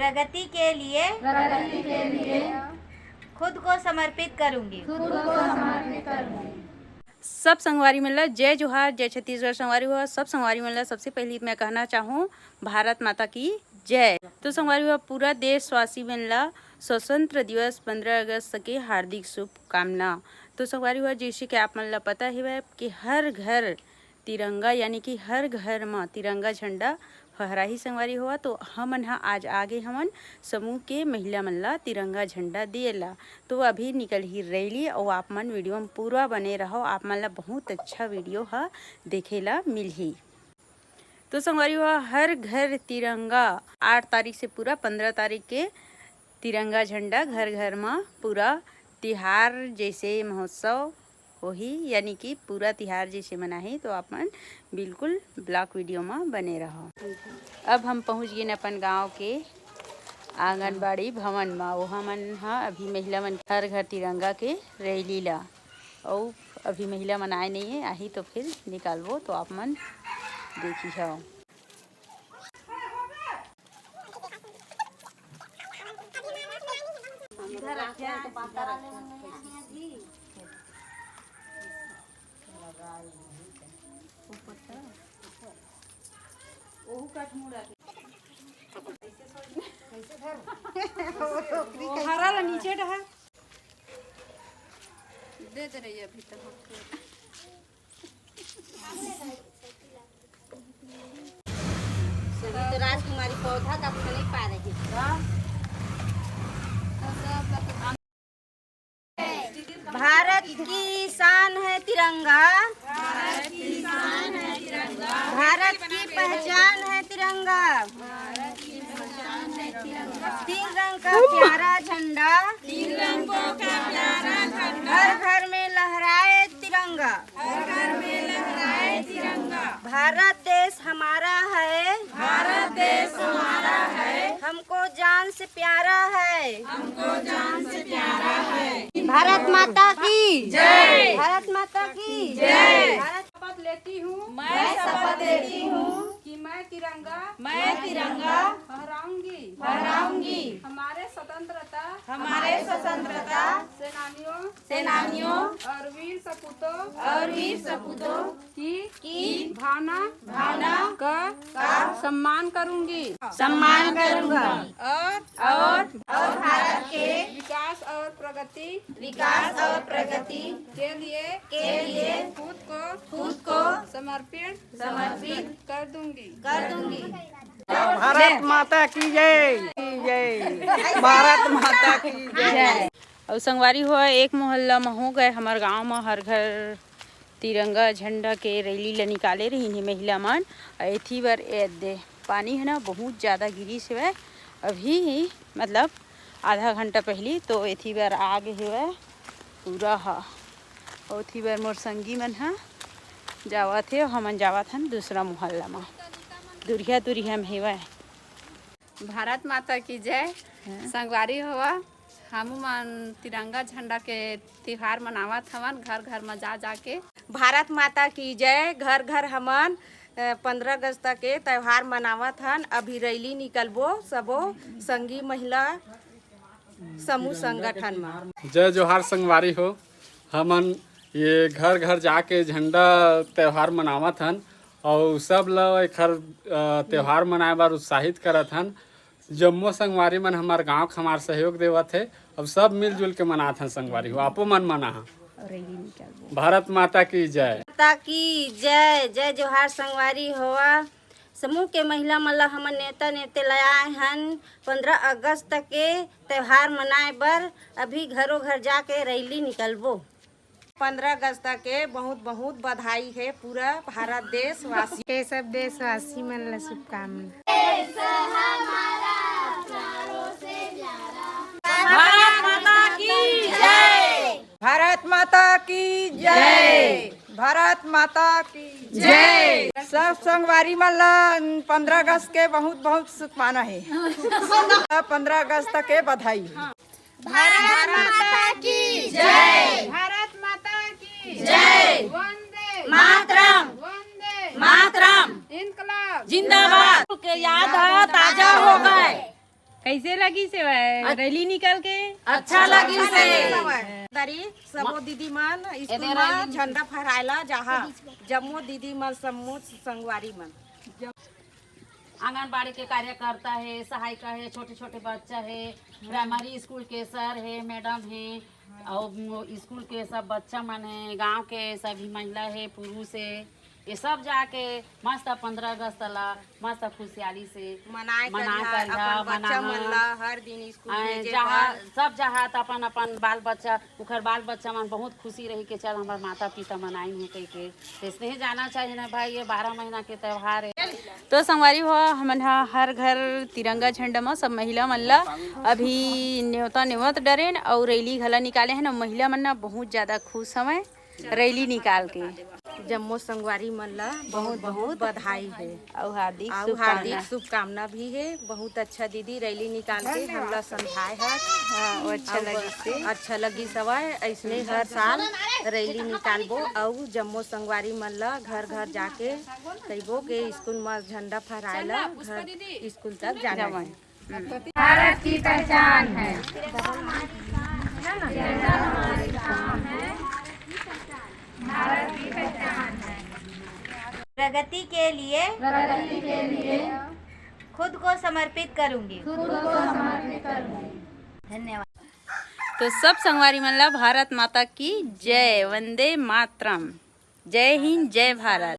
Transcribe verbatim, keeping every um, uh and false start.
प्रगति के लिए, प्रगति के लिए खुद को समर्पित करूंगी, खुद को समर्पित करूंगी। सब संगवारी मन ला जय जोहार, जय छत्तीसगढ़। संगवारी हो, सब संगवारी मन ला सबसे पहली मैं कहना चाहूँ, भारत माता की जय। तो संगवारी हो, पूरा देशवासी मन ला स्वतंत्र दिवस पंद्रह अगस्त के हार्दिक शुभकामना। तो संगवारी हो, जैसे कि आप मन ला पता ही है कि हर घर तिरंगा, यानी कि हर घर म तिरंगा झंडा फहराही। संगवारी हो, तो हमन ह आज आगे हवन समूह के महिला मन ला तिरंगा झंडा दिए ला। तो अभी निकल ही रैली, अउ आप मन वीडियो में पूरा बने रहो, आप मन ला बहुत अच्छा वीडियो ह देखे ला मिलही। तो संगवारी हो, हर घर तिरंगा, आठ तारीख से पूरा पंद्रह तारीख के तिरंगा झंडा घर घर म पूरा तिहार जैसे महोत्सव होही, यानी कि पूरा तिहार जैसे मनाही। तो आप मन बिल्कुल ब्लॉग वीडियो म बने रहो। अब हम पहुँच गेन अपन गांव के आंगनबाड़ी भवन म। ओहा मन ह अभी महिला मन हर घर तिरंगा के रैली ला, अउ अभी महिला मन आए नहीं है, आही तो फिर निकालबो, तो आप मन देखी हो। हरा ला नीचे डहा दे दे रही अभी तक। सभी तो राजकुमारी पौधा का नहीं पा रही। भारत की शान है तिरंगा, भारत की पहचान है तिरंगा। तीन रंग का प्यारा झंडा, तीन रंगों का प्यारा झंडा, हर घर में लहराए तिरंगा, हर घर में लहराए तिरंगा। भारत देश हमारा है, भारत देश हमारा है, हमको जान से प्यारा है, हमको जान से प्यारा है। भारत माता की जय। भारत माता की जय। भारत शपथ लेती हूँ, मैं शपथ लेती हूँ कि मैं तिरंगा, मैं तिरंगा फहराऊंगी, फहराऊंगी। हमारे स्वतंत्रता, हमारे स्वतंत्रता सेनानियों, सेनानियों और वीर सपूतों, और वीर सपूतों की, की भावना, भावना का, का सम्मान करूंगी, सम्मान करूंगा। और, और, और भारत के विकास और प्रगति, विकास और प्रगति के लिए, के लिए खुद को, खुद को समर्पित, समर्पित कर दूंगी, कर दूंगी। भारत माता की जय, की जय, भारत माता की जय। अउ संगवारी हो, एक मोहल्ला म हो गए हमर गांव म हर घर तिरंगा झंडा के रैली ल निकाले रहिन हे महिला मन। अउ एथी बर ए दे पानी हे ना, बहुत ज़्यादा गिरिस हेवय अभी ही, मतलब आधा घंटा पहली, तो एथी बर आगे हेवय पूरा ह। ओथी बर मोर संगी मन ह जावत हे, हमन जावत हन दूसरा मोहल्ला म, दुरिहा दुरिहा म हेवय। भारत माता की जय। हाँ। संगवारी होवा, हमू मन तिरंगा झंडा के तिहार मनावत हवन घर घर म जा जा के। भारत माता की जय। घर घर हमन पंद्रह अगस्त के त्यौहार मनावत हन। अभी रैली निकलबो सबो संगी महिला समूह संगठन म। जय जोहार संगवारी हो, हमन ये घर घर जाके झंडा त्यौहार मनावत हन अउ सब ल एखर त्यौहार मनाए बर उत्साहित करत हन। जम्मो संगवारी मन हमर गांव खमार सहयोग देवत हे। अब सब मिलजुल के मनात हन संगवारी हो, आपो मन मना ह। भारत माता की जय। माता की जय। जय जोहार संगवारी होवा। समूह के महिला मन ल हमन नेवता नेवते लाए हन। पंद्रह अगस्त के त्यौहार मनाए बर अभी घरों घर जाके रैली निकलबो। पंद्रह अगस्त के बहुत बहुत बधाई हे पूरा भारत देशवासी। ये सब देशवासी मन ल शुभकामना। भारत माता की जय। भारत माता की जय। भारत माता की जय। सब संगवारी मन ला पंद्रह अगस्त के बहुत बहुत शुभकामना हे। पंद्रह अगस्त के बधाई। भारत माता की जय। भारत माता की जय। वंदे मातरम। वंदे मातरम। इनकलाब जिंदाबाद। के याद ह ताजा हो गए। कैसे लगी सेवा, रैली निकाल के? अच्छा लगी से। दरी सबो दीदी मन स्कूल में झंडा फहरायला जाहा। जम्मो दीदी मन, समूह संगवारी मन। आंगनबाड़ी के कार्यकर्ता हे, सहायिका हे, छोटे छोटे बच्चा हे, प्राइमरी स्कूल के सर हे, मैडम हे, और स्कूल के सब बच्चा मन हे, गांव के सभी महिला हे, पुरुष हे, ये सब जाके मस्त पंद्रह अगस्त ला मस्त खुशहाली से मनाए मना करिहा, करिहा, अपन बच्चा मनाहा। मन ला हर दिन स्कूल आए, भेजे जहाँ बर। सब जहाँ त अपन अपन बाल बच्चा, उखर बाल बच्चा मन बहुत खुशी रही के चल हमार माता पिता मनाइन हे कह के। तो इसने ही जाना चाहिए ना भाई, ये बारह महीना के त्यौहार है। तो संगवारी हो, हमन ह हर घर तिरंगा झंडा म सब महिला मन ला अभी न्योता नेवत डरेन और रैली घला निकाले हैं ना। महिला मन ना बहुत ज्यादा खुश हवय रैली निकाल के। जम्मो संगवारी मन ला बहुत बहुत बधाई हे। अउ हार्दिक अउ हार्दिक शुभकामना। शुभकामना भी हे। बहुत अच्छा दीदी, रैली निकाल के हमला समझाए हस। हाँ, वो अच्छा अउ लगिस हे। अच्छा लगिस हवय। अइसने हर साल रैली निकालबो अउ जम्मो संगवारी मन ला घर घर जाके कहिबो के स्कूल म झंडा फहराए ला घर स्कूल तक जाना हे। भारत की पहचान है। प्रगति के लिए, प्रगति के लिए खुद को समर्पित करूंगी। खुद को समर्पित करूंगी। धन्यवाद। तो सब संगवारी मन ला भारत माता की जय, वंदे मातरम, जय हिंद, जय भारत।